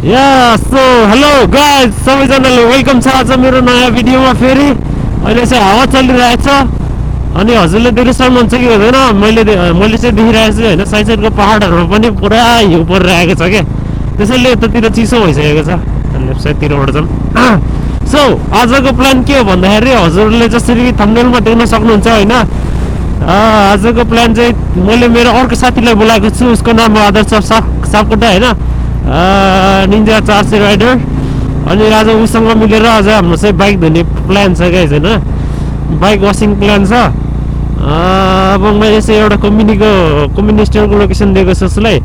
या so hello guys सबैजनाले welcome छ आज मेरो नयाँ भिडियोमा फेरि अहिले चाहिँ हावा चलिरहेछ अनि हजुरले देख्न सक्नुहुन्छ कि हुँदैन मैले चाहिँ देखिरहेको छु होइन साइड साइडको पहाडहरूमा पनि पुरा हिउँ परिरहेको छ क्या त्यसैले यतातिर चिसो भइसकेको छ लेफ्ट साइडतिरबाट चाहिँ सो आजको प्लान के हो भन्दाखेरि हजुरले जसरी थम्बनेलमा देख्न सक्नुहुन्छ होइन आजको प्लान चाहिँ मैले मेरो अर्को साथीलाई बोलाएको छु उसको नाम हो आदर्श सापकोटा होइन निन्जा 400 राइडर अनि आज उसँग मिलेर आज हाम्रो चाहिँ बाइक धुने प्लान छ गाइज होइन बाइक वासिङ प्लान छ अब मैले चाहिँ एउटा कम्युनिटी स्टोरको लोकेसन दिएको छु उसलाई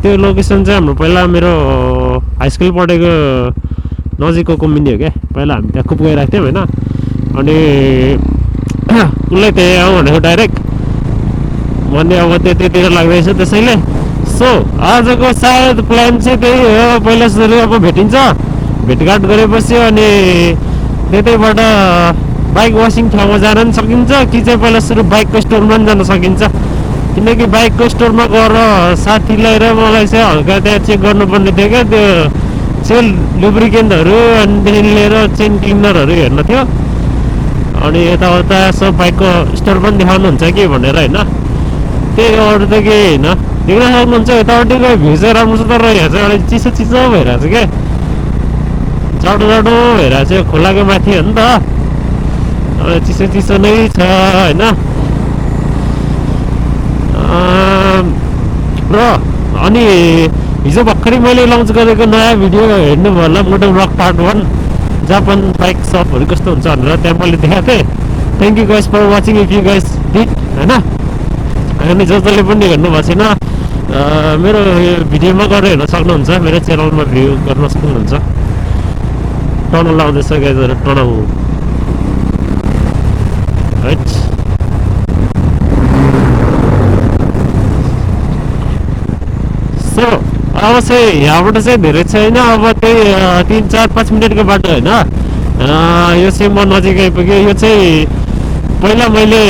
त्यो लोकेसन चाहिँ हाम्रो पहिला मेरो हाई स्कुल पढेको नजिकको कम्युनिटी हो क्या पहिला हामी त्यहाँ खुब गइरहेको थियौँ होइन अनि उसलाई त्यही आउँ भनेको डाइरेक्ट भन्ने अब त्यतिर लाग्दैछ त्यसैले सो आजको सायद प्लान चाहिँ त्यही हो पहिला सुरु अब भेटिन्छ भेटघाट गरेपछि अनि त्यतैबाट बाइक वासिङ ठाउँमा जान पनि सकिन्छ कि चाहिँ पहिला सुरु बाइकको स्टोरमा पनि जान सकिन्छ किनकि बाइकको स्टोरमा गएर साथीलाई र मलाई चाहिँ हल्का त्यहाँ चेक गर्नुपर्ने थियो क्या त्यो सेल लुब्रिकेन्टहरू अनि त्यहाँदेखि लिएर चेन क्लिनरहरू हेर्न थियो अनि यताउता सब बाइकको स्टोर पनि देखाउनुहुन्छ कि भनेर होइन त्यही अरू त केही होइन देख्न सक्नुहुन्छ यतापट्टिको भ्यू चाहिँ राम्रो छ तर यहाँ चाहिँ अलिक चिसो चिसो भइरहेको छ क्या जाडो जाडो भइरहेको छ खोलाको माथि हो नि त चिसो चिसो नै छ होइन र अनि हिजो भर्खरै मैले लन्च गरेको नयाँ भिडियो हेर्नुभयो होला moto vlog part 1 Japan bike सपहरू कस्तो हुन्छ भनेर त्यहाँ मैले देखाएको थिएँ thank you guys for watching if you guys did होइन अनि जसले पनि हेर्नु भएको छैन मेरो भिडियोमा गएर हेर्न सक्नुहुन्छ मेरो च्यानलमा भ्यू गर्न सक्नुहुन्छ टनल आउँदैछ गाइजहरू टनल राइट सो अब चाहिँ यहाँबाट चाहिँ धेरै छैन अब त्यही 3-4-5 मिनटको बाटो होइन यो चाहिँ म नजिक आइपुगेँ यो चाहिँ पहिला मैले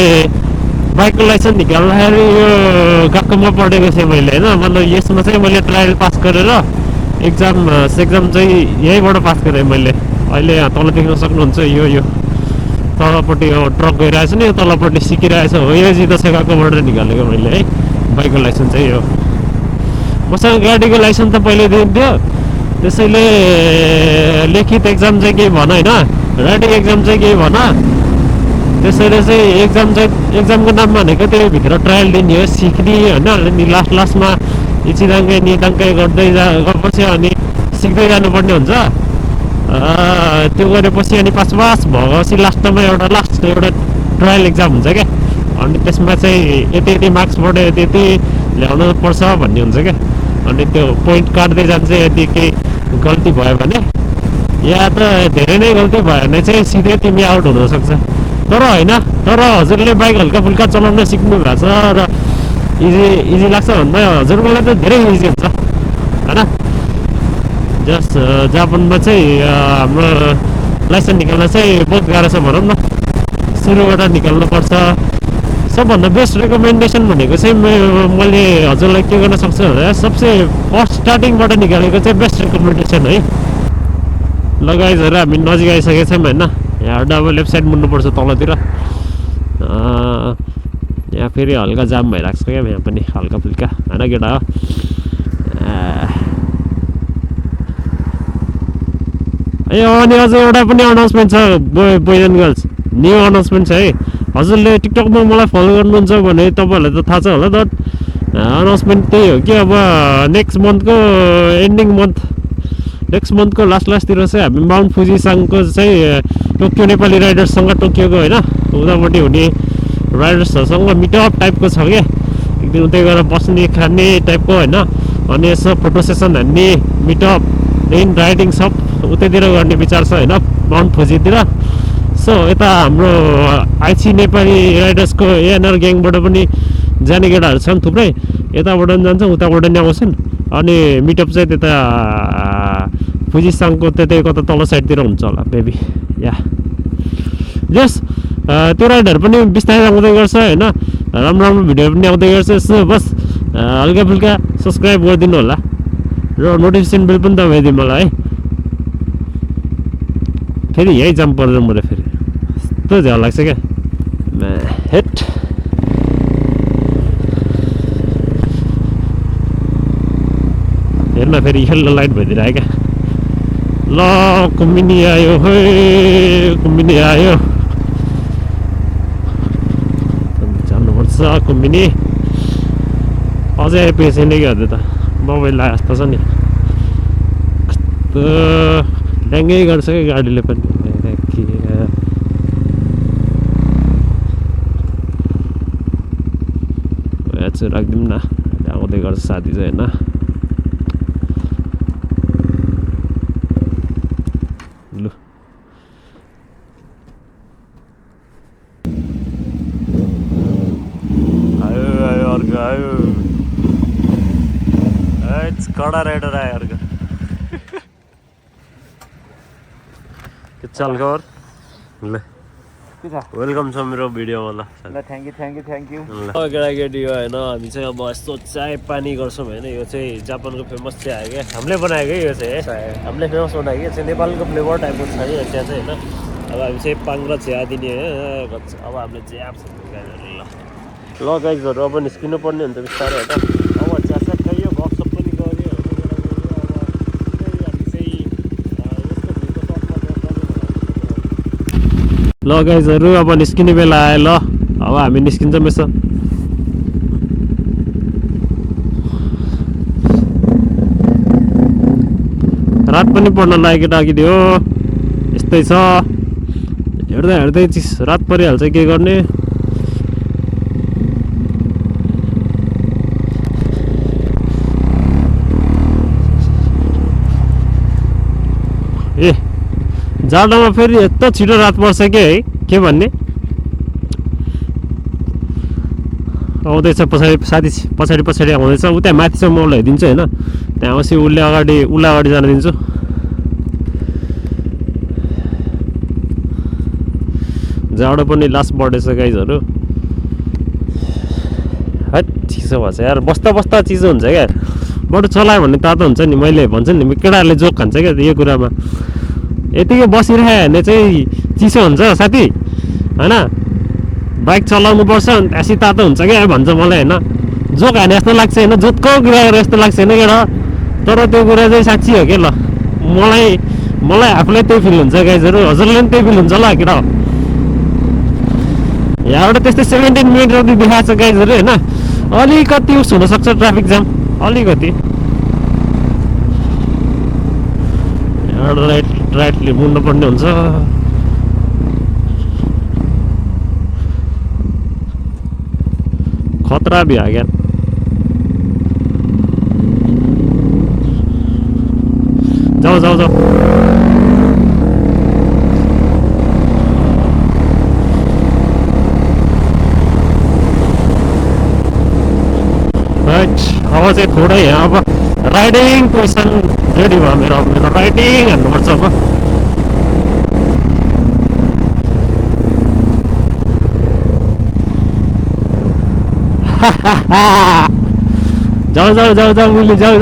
बाइकको लाइसेन्स निकाल्दाखेरि यो गएकोमा पढेको थिएँ मैले होइन मतलब यसमा चाहिँ मैले ट्रायल पास गरेर एक्जाम चाहिँ यहीँबाट पास गरेँ मैले अहिले यहाँ तल देख्न सक्नुहुन्छ यो तलपट्टि ट्रक गइरहेको छ नि यो तलपट्टि सिकिरहेको छ हो यो जिता सेकाकोबाट निकालेको मैले है बाइकको लाइसेन्स चाहिँ यो मसँग गाडीको लाइसेन्स त पहिले दिन्थ्यो त्यसैले लिखित एक्जाम चाहिँ केही भन होइन राइडिङ एक्जाम चाहिँ केही भन त्यसैले चाहिँ एक्जामको नाम भनेको त्यो भित्र ट्रायल दिने हो सिक्ने होइन अनि लास्टमा इचिदाङ्कै निदाङ्कै गर्दै गएपछि अनि सिक्दै जानुपर्ने हुन्छ त्यो गरेपछि अनि पास भएपछि लास्टमा एउटा ट्रायल एक्जाम हुन्छ क्या अनि त्यसमा चाहिँ यति मार्क्सबाट यति ल्याउनु पर्छ भन्ने हुन्छ क्या अनि त्यो पोइन्ट काट्दै जान्छ यदि केही गल्ती भयो भने या त धेरै नै गल्ती भयो भने चाहिँ सिधै तिमी आउट हुनसक्छ तर होइन तर हजुरले बाइक हल्का फुल्का चलाउन सिक्नु भएको छ र इजी लाग्छ भन्दा हजुरकोलाई त धेरै इजी हुन्छ होइन जस्ट जापानमा चाहिँ हाम्रो लाइसेन्स निकाल्न चाहिँ बहुत गाह्रो छ भनौँ न सुरुबाट निकाल्नुपर्छ सबभन्दा बेस्ट रेकमेन्डेसन भनेको चाहिँ मैले हजुरलाई के गर्न सक्छु भन्दा सबसे फर्स्ट स्टार्टिङबाट निकालेको चाहिँ बेस्ट रेकमेन्डेसन है ल गाइजहरू हामी नजिक आइसकेको छौँ होइन यहाँ डबल लेफ्ट साइड मुड्नुपर्छ तलतिर यहाँ फेरि हल्का जाम भइरहेको छ क्या यहाँ पनि हल्का फुल्का होइन केटा हो ए अनि अझ एउटा पनि अनाउन्समेन्ट छ boys and girls new announcement छ है हजुरले टिकटकमा मलाई फलो गर्नुहुन्छ भने तपाईँहरूलाई त थाहा छ होला त अनाउन्समेन्ट त्यही हो कि अब नेक्स्ट मन्थको लास्टतिर चाहिँ हामी माउन्ट फुजिसाङको चाहिँ टोकियो नेपाली राइडर्ससँग टोकियोको होइन उतापट्टि हुने राइडर्सहरूसँग मिटअप टाइपको छ क्या एकदिन उतै गएर बस्ने खाने टाइपको होइन अनि यसो फोटो सेसन हान्ने मिटअपदेखि राइडिङ सब उतैतिर गर्ने विचार छ होइन माउन्ट फुजीतिर सो यता हाम्रो आइसी नेपाली राइडर्सको एएनआर ग्याङबाट पनि जाने केटाहरू छन् थुप्रै यताबाट पनि जान्छन् उताबाट पनि आउँछन् अनि मिटअप चाहिँ त्यता फुजिसाङको त्यतै कता तल साइडतिर हुन्छ होला बेबी या जस त्यो राइडहरू पनि बिस्तारै आउँदै गर्छ होइन राम्रो भिडियो पनि आउँदै गर्छ सो बस हल्का फुल्का सब्सक्राइब गरिदिनु होला र नोटिफिकेसन बेल पनि दबाइदियो मलाई है। फेरि यहीँ जम्प गरेर मैले फेरि यस्तो झ्याउ लाग्छ क्या हेट। हेर्न फेरि येल्लो लाइट भइदिएर आयो क्या। ल कुम्बिनी आयो है, कुम्बिनी आयो, जानुपर्छ कुम्बिनी। अझै आइपुगेको छैन क्या त मोबाइल आए जस्तो छ नि। कस्तो ड्याङ्गै गर्छ क्या गाडीले पनि। चाहिँ राखिदिउँ न, आउँदै गर्छ साथी चाहिँ होइन। लु आयो आयो अर्को आयो, कडा राइडर आयो अर्को। के चाल खबर? ल वेलकम छ मेरो भिडियोमा। ल थ्याङ्क यू। केटाकेटी हो होइन, हामी चाहिँ अब यस्तो चाय पानी गर्छौँ होइन। यो चाहिँ जापानको फेमस चिया हो क्या, हामीले बनाएको यो चाहिँ हामीले फेमस बनाएको। यो चाहिँ नेपालको फ्लेभर टाइपको छ यो चिया चाहिँ होइन। अब हामी चाहिँ पाङ र चिया दिने हो। अब हामीले चिया ल गाइजहरू अब निस्किनु पर्ने हुन्छ बिस्तारै होइन। अब चिया खाइयो, गफसप पनि गऱ्यो। ल गाइजहरू अब निस्किने बेला आयो। ल अब हामी निस्किन्छौँ यसो। रात पनि पर्न लाग्यो केटाकेटी हो, यस्तै छ। हेर्दा हेर्दै चिस रात परिहाल्छ, के गर्ने। ए जाडोमा फेरि यस्तो छिटो रात पर्छ कि है, के भन्ने। आउँदैछ पछाडि साथी, पछाडि आउँदैछ। उता माथिसम्म उसलाई हेरिदिन्छु होइन, त्यहाँपछि उसलाई अगाडि जान दिन्छु। जाडो पनि लास्ट बढेछ गाइजहरू। है चिसो भएछ यार, बस्दा चिसो हुन्छ क्या। बरु चलायो भने तातो हुन्छ नि। मैले भन्छु नि केटाहरूले जोक खान्छ क्या यो कुरामा। यतिकै बसिरह्यो भने चाहिँ चिसो हुन्छ साथी होइन। बाइक चलाउनु पर्छ त्यहाँपछि तातो हुन्छ क्या भन्छ मलाई होइन। जोक हाने जस्तो लाग्छ होइन, जोतको कुरा गरेर जस्तो लाग्छ होइन केटा। तर त्यो कुरा चाहिँ साँच्ची हो क्या। ल मलाई आफूलाई त्यही फिल हुन्छ गाइजहरू, हजुरलाई पनि त्यही फिल हुन्छ ल केटा। यहाँबाट त्यस्तै 17 मिनट जति देखाएको छ गाइजहरू होइन। अलिकति उस हुनसक्छ ट्राफिक जाम, अलिकति। यहाँबाट राइटले मुड्नु पर्ने हुन्छ। खतरा भी आ गया। जाओ अब चाहिँ थोरै अब राइडिङ पोजिसन रेडी भयो मेरो राइडिङ हान्नुपर्छ अब। जाऊ मुली जाऊ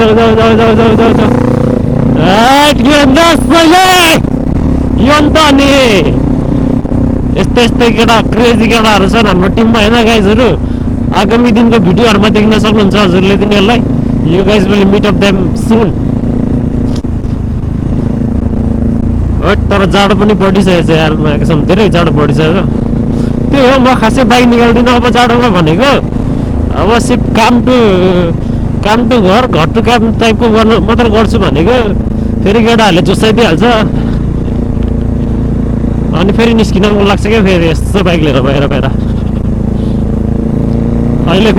नि। यस्तै केटा क्रेजी केटाहरू छन् हाम्रो टिममा होइन गाइजहरू। आगामी दिनको भिडियोहरूमा देख्न सक्नुहुन्छ हजुरले तिनीहरूलाई। You guys will meet of them soon. तर जाडो पनि बढिसकेको छ यार, कसम धेरै जाडो बढिसक्यो। त्यो हो म खासै बाइक निकाल्दिनँ अब जाडोमा भनेको। अब सिर्फ काम टु घर टु काम टाइपको गर्नु मात्र गर्छु भनेको। फेरि केटाहरूले जोसाइदिइहाल्छ अनि फेरि निस्किन मन लाग्छ क्या फेरि यस्तो बाइक लिएर बाहिर। अहिले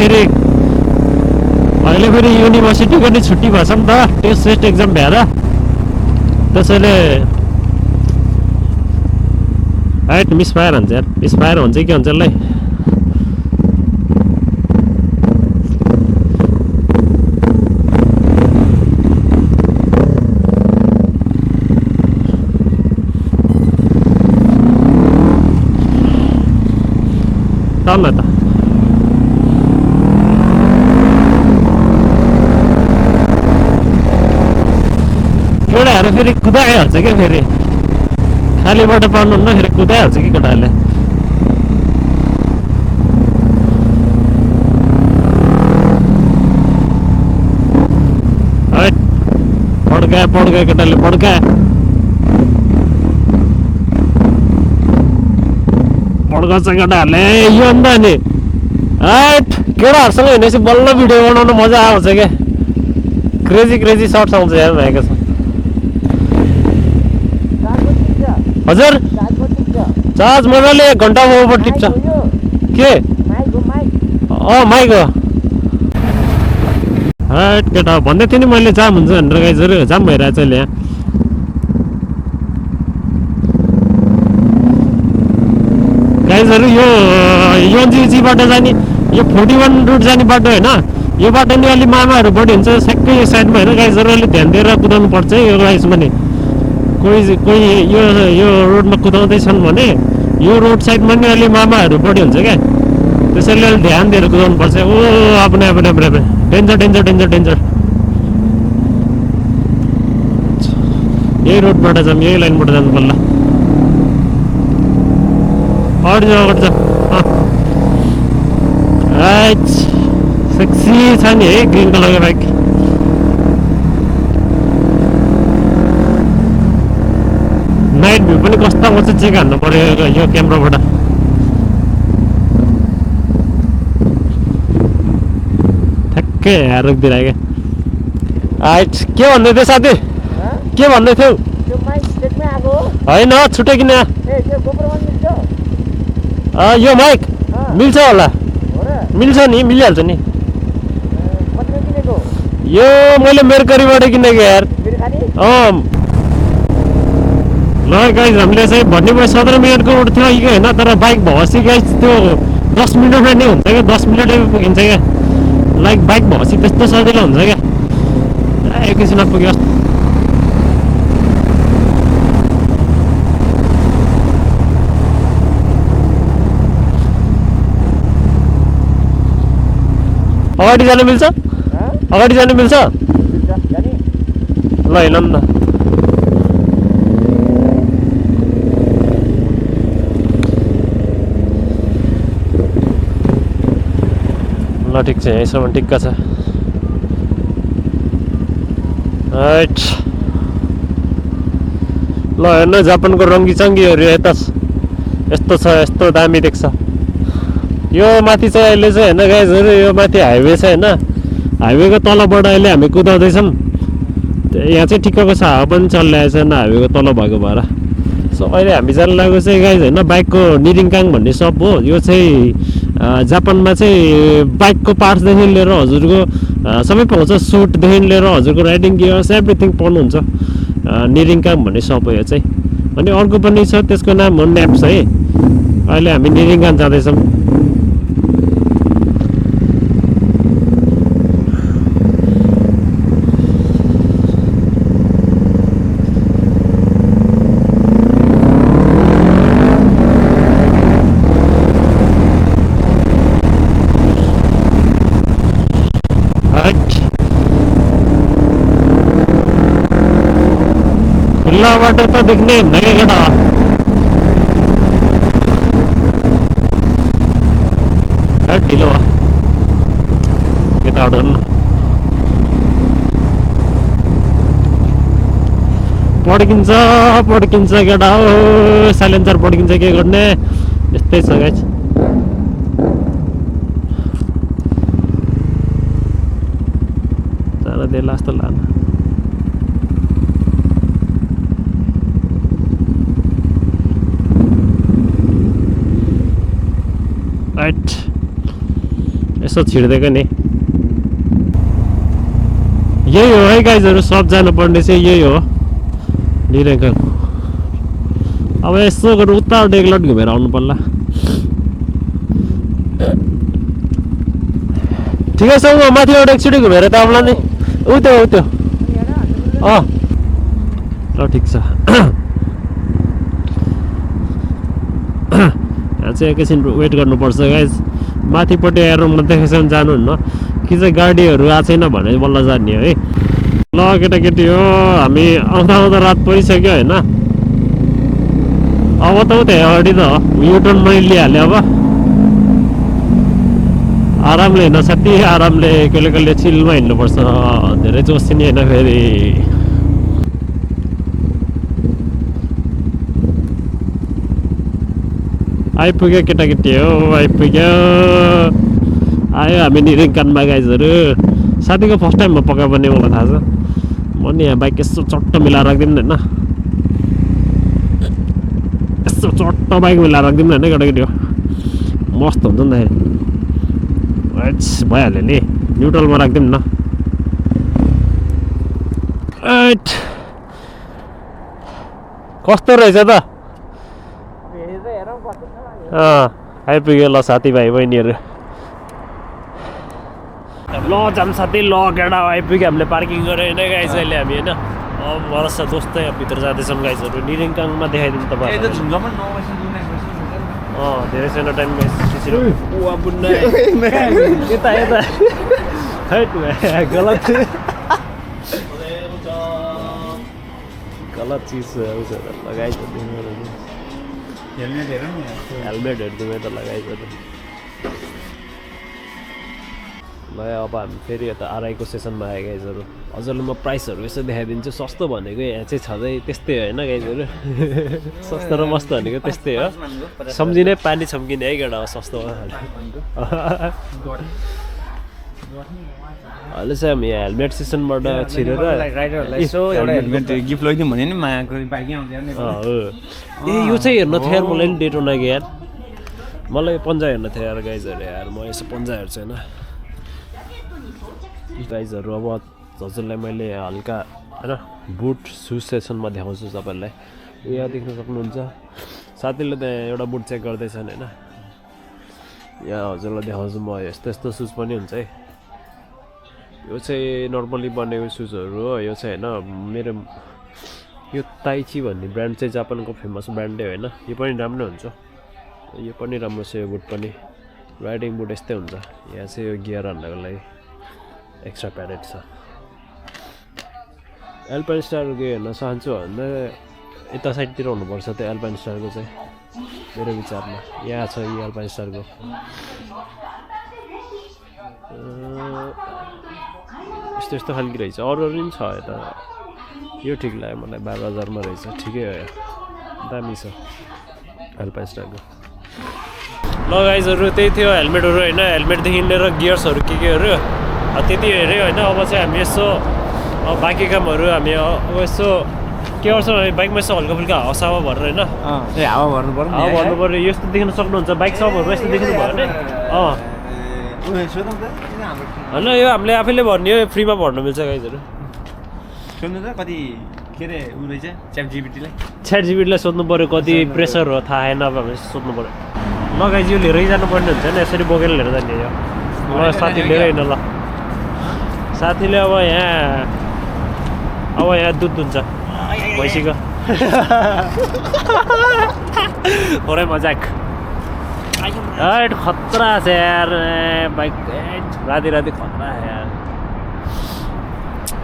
फेरि युनिभर्सिटीको नि छुट्टी भएछ नि त, टेस्ट एक्जाम भएर। त्यसैले हाइट मिसफायर हुन्छ यार, मिसफायर हुन्छ के हुन्छ यसलाई। ल त केटाहरू फेरि कुदाइहाल्छ क्या फेरि खालीबाट पाउनुहुन्न फेरि कुदाइहाल्छ कि केटाहरूले पड्कायो केटाले पड्कायो पड्काउँछ केटाहरूले यो अन्त नि केटाहरूसँग हिँडेपछि बल्ल भिडियो बनाउनु मजा आउँछ क्या क्रेजी सर्ट्स आउँछ यार भएको छ हजुर चार्ज मजाले 1 घन्टामा ओभर टिप्छ के माइक हो केटा भन्दै थिएँ नि मैले जाम हुन्छ भनेर गाइजहरू जाम भइरहेछ अहिले यहाँ गाइजहरू यो एनजिजीबाट जाने यो 41 रुट जाने बाटो होइन यो बाटो नि अलि मामाहरू बढी हुन्छ ठ्याक्कै यो साइडमा होइन गाइजहरू अलिक ध्यान दिएर कुदाउनु पर्छ है यो गाइजमा नि कोही यो रोडमा कुदाउँदैछन् भने यो रोड साइडमा नि अलि मामाहरू बढी हुन्छ क्या त्यसैले अलिक ध्यान दिएर कुदाउनु पर्छ ओ अपने डेन्जर यही रोडबाट जाऊँ यही लाइनबाट जानु पर्ला अगाडि जाऊ सेक्सी छ नि है ग्रिन कलरको बाइक नाइट भ्यू पनि कस्तो मजा चेक हान्नु पर्यो यो क्यामेराबाट ठ्याक्कै रोकिदिएर क्या के भन्दै थियो साथी के भन्दै थियौ होइन छुट्टै किन यो माइक मिल्छ होला मिल्छ नि मिलिहाल्छ नि यो मैले मेरकरीबाट किनेको यार ल गाइज हामीले चाहिँ भन्ने भयो 17 मिनटको रोड थियो कि होइन तर बाइक भएपछि गाइज त्यो 10 मिनटमा नै हुन्छ क्या 10 मिनटै पुगिन्छ क्या लाइक बाइक भएपछि त्यस्तो सजिलो हुन्छ क्या एकैछिनमा पुग्यो अगाडि जानु मिल्छ अगाडि जानु मिल्छ ल हेर्नु न ल ठिक छ यहीँसम्म ठिक्क छ राइट ल हेर्नु जापानको रङ्गीचङ्गीहरू यता यस्तो छ यस्तो दामी देख्छ यो माथि चाहिँ अहिले चाहिँ होइन गाइजहरू यो माथि हाइवे छ होइन हाइवेको तलबाट अहिले हामी कुदाउँदैछौँ यहाँ चाहिँ ठिक्कको छ हावा पनि चलिरहेको छैन हाइवेको तल भएको भएर सो अहिले हामी जान लागेको चाहिँ गाइज होइन बाइकको निरिङकाङ भन्ने सप हो यो चाहिँ जापानमा चाहिँ बाइकको पार्ट्सदेखि लिएर हजुरको सबै पाउँछ सुटदेखि लिएर हजुरको राइडिङ गियर्स एभ्रिथिङ पाउनुहुन्छ निरिङकाङ भन्ने सप हो यो चाहिँ अनि अर्को पनि छ त्यसको नाम हो न्याप्स है अहिले हामी निरिङकाङ जाँदैछौँ खुल्लाबाट त देख्ने हुँदैन केटा ढिलो केटाहरू पड्किन्छ केटा हो साइलेन्सर पड्किन्छ के गर्ने यस्तै छ गाइस जान देला जस्तो लान राइट यसो छिर्दिएको नि यही हो है गाइजहरू सब जानुपर्ने चाहिँ यही हो निरङ्काङ अब यसो गरेर उता डेगलट घुमेर आउनु पर्ला ठिकै छ म माथिबाट एकचोटि घुमेर त आउला नि उ त्यो ल ठिक छ यहाँ चाहिँ एकैछिन वेट गर्नुपर्छ गाइज माथिपट्टि एरोमा देखेसम्म जानुहुन्न कि चाहिँ गाडीहरू आएको छैन भने बल्ल जाने है ल केटाकेटी हो हामी आउँदा आउँदा रात परिसक्यो होइन अब त उतै अगाडि त युटर्न मैले लिइहालेँ अब आरामले हिँड्न साथी आरामले कहिले कहिले चिलमा हिँड्नुपर्छ धेरै जोसी नि होइन फेरि आइपुग्यो केटाकेटी हो आइपुग्यो आयो हामी निरिङकानमा गाइजहरू साथीको फर्स्ट टाइम म पक्का पनि मलाई थाहा छ म नि यहाँ बाइक यसो चट्ट मिलाएर राखिदिउँ होइन यसो चट्ट बाइक मिलाएर राखिदिउँ होइन केटाकेटी हो मस्त हुन्छ नि त भइहाल्यो नि न्युट्रलमा राखिदिउँ न कस्तो रहेछ त आइपुग्यो ल साथीभाइ बहिनीहरू ल जाम साथी ल केटा आइपुग्यो हामीले पार्किङ गरेर होइन गाइस अहिले हामी होइन अब भरोसा दोस्तै भित्र जाँदैछौँ गाइसहरू निरिङकाङमा देखाइदिउँ तपाईँहरू धेरै छैन टाइम यता यता गलत गलत चिज लगाइछ हेलमेटहरू तिमी त लगाइछ ल अब हामी फेरि यता आरआईको सेसनमा आयो गाइजहरू हजुरले म प्राइसहरू यसो देखाइदिन्छु सस्तो भनेको यहाँ चाहिँ छँदै त्यस्तै होइन गाइजहरू सस्तो र मस्त भनेको त्यस्तै हो सम्झिने पानी छम्किने है केटा हो सस्तो अहिले चाहिँ हामी हेलमेट सेसनबाट छिरेर गिफ्ट लैदिउँ भने नि मायाको बाइकै आउँछ ए यो चाहिँ हेर्न थियो यार मलाई नि डेटोनाको यार मलाई पन्जा हेर्न थियो यार गाइजहरू यार म यसो पन्जा हेर्छु होइन गाइजहरू अब हजुरलाई मैले हल्का होइन बुट सुज सेसनमा देखाउँछु तपाईँहरूलाई यहाँ देख्न सक्नुहुन्छ साथीले त्यहाँ एउटा बुट चेक गर्दैछन् होइन यहाँ हजुरलाई देखाउँछु म यस्तो यस्तो सुज पनि हुन्छ है यो चाहिँ नर्मली बनेको सुजहरू हो यो चाहिँ होइन मेरो यो ताइची भन्ने ब्रान्ड चाहिँ जापानको फेमस ब्रान्डै होइन यो पनि राम्रो हुन्छ यो पनि राम्रो छ यो बुट पनि राइडिङ बुट यस्तै हुन्छ यहाँ चाहिँ यो गियर हान्नको लागि एक्स्ट्रा प्याडेड छ एल्पाइन स्टारको हेर्न चाहन्छु भन्दा यता साइडतिर हुनुपर्छ त्यो एल्पाइन स्टारको चाहिँ मेरो विचारमा यहाँ छ यो एल्पाइन स्टारको यस्तो यस्तो खालको रहेछ अरू पनि छ यता यो ठिक लाग्यो मलाई 12,000मा रहेछ ठिकै हो दामी छ एल्पाइन स्टारको ल गाइजहरू त्यही थियो हेलमेटहरू होइन हेलमेटदेखि लिएर गियर्सहरू केहरू त्यति हेऱ्यो होइन अब चाहिँ हामी यसो बाँकी कामहरू हामी अब यसो के गर्छौँ हामी बाइकमा यसो हल्का फुल्का हावा भरेर होइन हावा भर्नु पऱ्यो यस्तो देख्न सक्नुहुन्छ बाइक सबहरू यस्तो देख्नु भयो भने होइन यो हामीले आफैले भर्ने हो फ्रीमा भर्नु मिल्छ गाइजहरू सोध्नु त कति के अरे उ रहेछ च्याट जिपीटीलाई सोध्नु पऱ्यो कति प्रेसर हो थाहा आएन अब हामी सोध्नु पऱ्यो ल गाइज यो लिएरै जानुपर्ने हुन्छ नि यसरी बोकेर लिएर जाने यो ल साथी लिएरै हिँड्न ल साथीले अब यहाँ दुध दुन्छ भैँसीको थोरै मजाक खतरा छ यार बाइक राति खतरा यार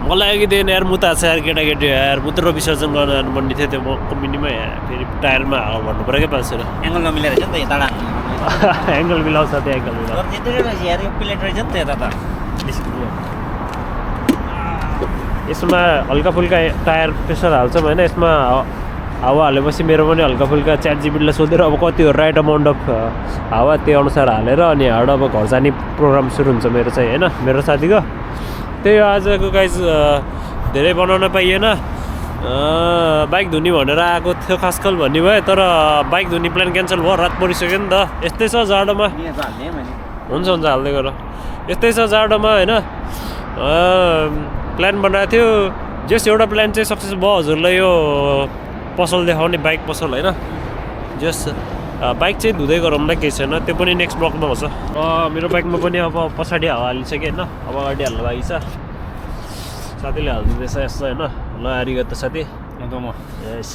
मलाई अघिदेखि यार मुता छ यार केटाकेटी यार मूत्र विसर्जन गर्न जानुपर्ने थियो त्यो म कम्पनीमा यहाँ फेरि टायरमा हावा भन्नु पऱ्यो क्या 500 एङ्गल नमिलेर रहेछ नि त यता एङ्गल मिलाउँछ त्यो एङ्गल मिलाउँछ यार यो प्लेट रहेछ नि त यता त यसमा हल्का फुल्का टायर प्रेसर हाल्छौँ होइन यसमा हावा हालेपछि मेरो पनि हल्का फुल्का च्याट जिपीटीलाई सोधेर अब कति हो राइट अमाउन्ट अफ हावा त्यो अनुसार हालेर अनि हाड अब घर जाने प्रोग्राम सुरु हुन्छ मेरो चाहिँ होइन मेरो साथीको त्यही हो आजको गाइज धेरै बनाउन पाइएन बाइक धुने भनेर आएको थियो खासकल भन्ने भयो तर बाइक धुने प्लान क्यान्सल भयो रात परिसक्यो नि त यस्तै छ जाडोमा हुन्छ हाल्दै गर यस्तै छ जाडोमा होइन प्लान बनाएको थियो जस एउटा प्लान चाहिँ सक्सेस भयो हजुरलाई यो पसल देखाउने बाइक पसल होइन जस बाइक चाहिँ धुँदै गरौँला केही छैन त्यो पनि नेक्स्ट ब्लकमा हुन्छ मेरो बाइकमा पनि अब पछाडि हावा हालिसक्यो होइन अब अगाडि हाल्नु बाँकी छ साथीले हालिदिँदैछ यस्तो होइन ल आरिगत त साथी यस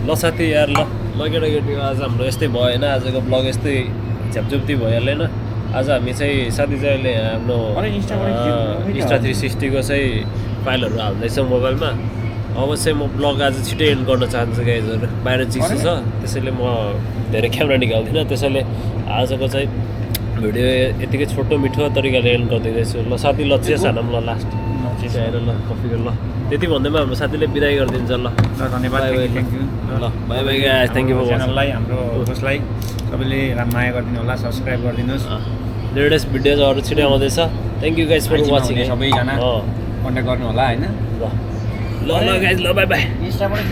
ल साथी यार ल केटाकेटी आज हाम्रो यस्तै भयो होइन आजको ब्लग यस्तै झ्यापझुप्ती भइहाल्यो होइन आज हामी चाहिँ साथी चाहिँ अहिले हाम्रो अरे इन्स्टाबाट इन्स्टा 360 को चाहिँ फाइलहरू हाल्दैछ मोबाइलमा। अब चाहिँ म ब्लग आज छिटै एन्ड गर्न चाहन्छु गाइजहरू, बाहिर चिसो छ त्यसैले म धेरै क्यामेरा निकाल्दिनँ। त्यसैले आजको चाहिँ भिडियो यतिकै छोटो मिठो तरिकाले एन्ड गरिदिँदैछु। ल साथी ल चिया खानौँ ल लास्ट आएर ल कफीको ल त्यति भन्दैमा हाम्रो साथीले बिदाई गरिदिन्छ ल। धन्यवाद, थ्याङ्क यू। ल bye bye guys, thank you for watching. च्यानललाई हाम्रो होस्टलाई सबैले माया गरिदिनु होला, सब्सक्राइब गरिदिनुहोस्। लेटेस्ट भिडियोजहरू छिटै आउँदैछ। Thank you guys for watching. सबैजना कन्ट्याक्ट गर्नु होला होइन। ल ल गाइस ल बाई बाई। इन्स्टाबाट